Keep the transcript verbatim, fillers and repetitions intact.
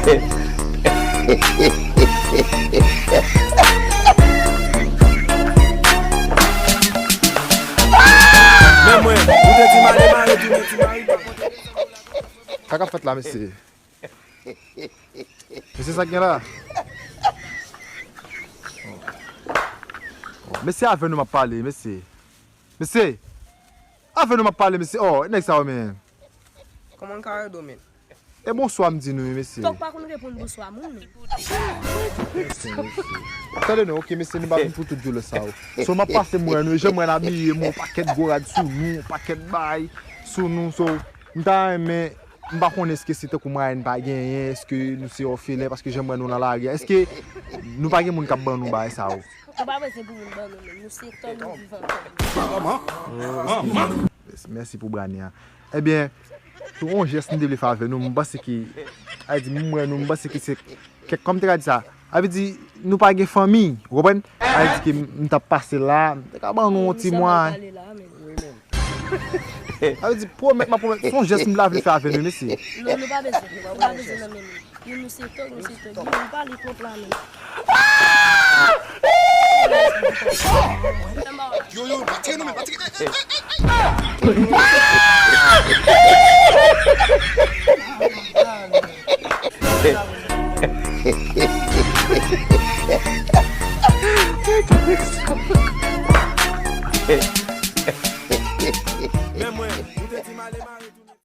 Men mwen, ou te di m ale mare, tounen ti mari. Sa k ap fèt la, mesye? Mesye, sa k gen la? Mesye, avè nou m ap pale, mesye. Mesye, avè nou m ap pale, mesye. Oh, nèg sa yo, men. Kòman ka redo, men? E bonswa m di nou, wi, mesye. Tòk pa konn reponn bonswa moun, men. Mesye, mesye. Tande non, ok, mesye, nou pa vin pou tout djòlè sa yo. So, m ap pase m wè nou, jan m wè n abiye, m wè yon pakèt gwo rad sou nou, yon pakèt bay sou nou, so, m ta renmen, m pa konnen èske se tankou mwayen n pa genyen, èske nou se òfelen, paske jan m wè nou nan lari a, èske nou pa gen moun k ap ban nou bagay sa yo? Nou pa bezwen pou moun ban nou, men nou se tòg, nou viv an tòg. Mèsi, mèsi pou brani an. Ebyen, sou yon jès m te vle fè avè nou, m panse ke, a di, m wè nou, m panse ke se kèk, kòm te ka di sa, a vle di, nou pa gen fanmi, ou konprann? A vle di ke m, m t ap pase la, m te ka ban nou yon ti mwa. A vle di, pwomèt, m ap pwomèt, se yon jès m ta vle fè avè nou, mesye. Non, nou pa bezwen, nou pa bezwen nan men nou. Yo, nou se tòg, nou se tòg. Yo, nou pale twòp la, men. Yo, yo, pa tire non, men, pa tire.